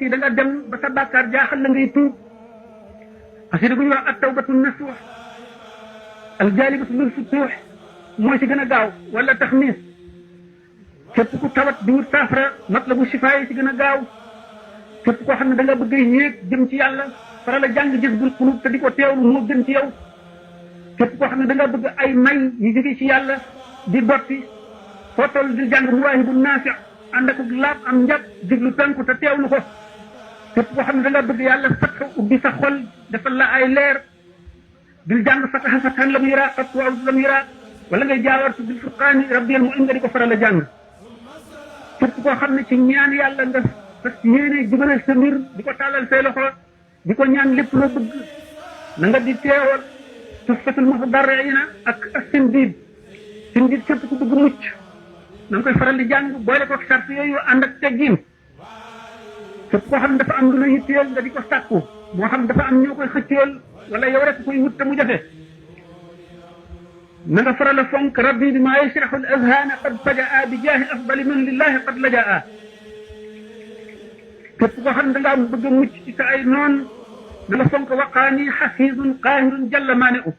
kii da nga dem ba sa bàkkaar jaaxal la ngay tuub xasida gu ñuy wax at-tawbatu nasuux al-jaalibatu lil futuux mooy ci gën a gaaw wala taxmiis képp ku tawat di wut saafara matlabu shifaa yi ci gën a gaaw képp koo xam ne da nga bëgg a yéeg jëm ci yàlla faral a jàng Jazbul Quluub te di ko teewlu moo gën ci yow képp koo xam ne da nga bëgg ay may yu jóge ci yàlla di dotti foo toll di jàng Mawaahibu Naafi' ànd ak laab am njab diglu tànku te teewlu ko képp koo xam ne da nga bëgg yàlla fatxa ubbi sa xol defal la ay leer bil jàng fataha fathan lam yuraa qat wa lam yuraa wala ngay jaawartu bil furqaani rabbiyal mu'in nga di ko faral a jàng képp koo xam ne ci ñaan yàlla nga fas yéene jubalal sa mbir di ko tàllal say loxo di ko ñaan lépp loo bëgg na nga di teewal Tuhfatul Mutadarri'ina ak as-Sindiid Sindiid képp ku bëgg mucc na nga koy faral di jàng boole ko sart yooyu ànd ak teggin képp koo xam ne dafa am lu la yitteel nga di ko sàkku moo xam dafa am ñoo koy xëcceel wala yow rek koy wut te mu jafe na nga faral a fonk rabbi bi maa yashrahu al-azhaana qad fajaa bi jaahi afdali man lillahi qad lajaa képp koo xam ne da ngaa bëgg a mucc ci sa ay noon na nga fonk waqaani xafiizun qaahirun jalla maani'u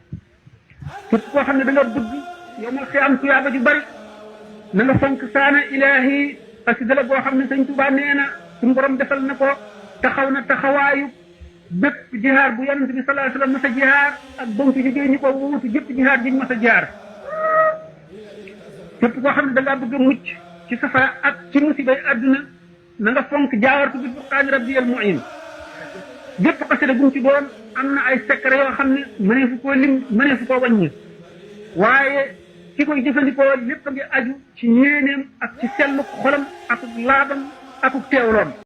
képp koo xam ne da nga bëgg yow mal xiyaam tuyaaba ju bari na nga fonk saana ilaahi xasida la boo xam ne sëñ Tuubaa nee na suñu borom defal na ko taxaw na taxawaayu bépp jihaar bu yonent bi sallallahu alayhi wa sallam mas a jihaar ak ba mu fi jógee ñu ko wuutu jëpp jihaar jiñ mas a jihaar képp koo xam ne da ngaa bëgg a mucc ci safara ak ci musibay àdduna na nga fonk jaawartu bil furqaani rabbiyal mu'in gépp xasida bu mu ci doon am na ay secret yoo xam ne mëneefu koo lim mëneefu koo wàññi waaye ki koy jëfandikoo lépp a ngi aju ci yéeneem ak ci sellu xolam ak laabam ak teewloom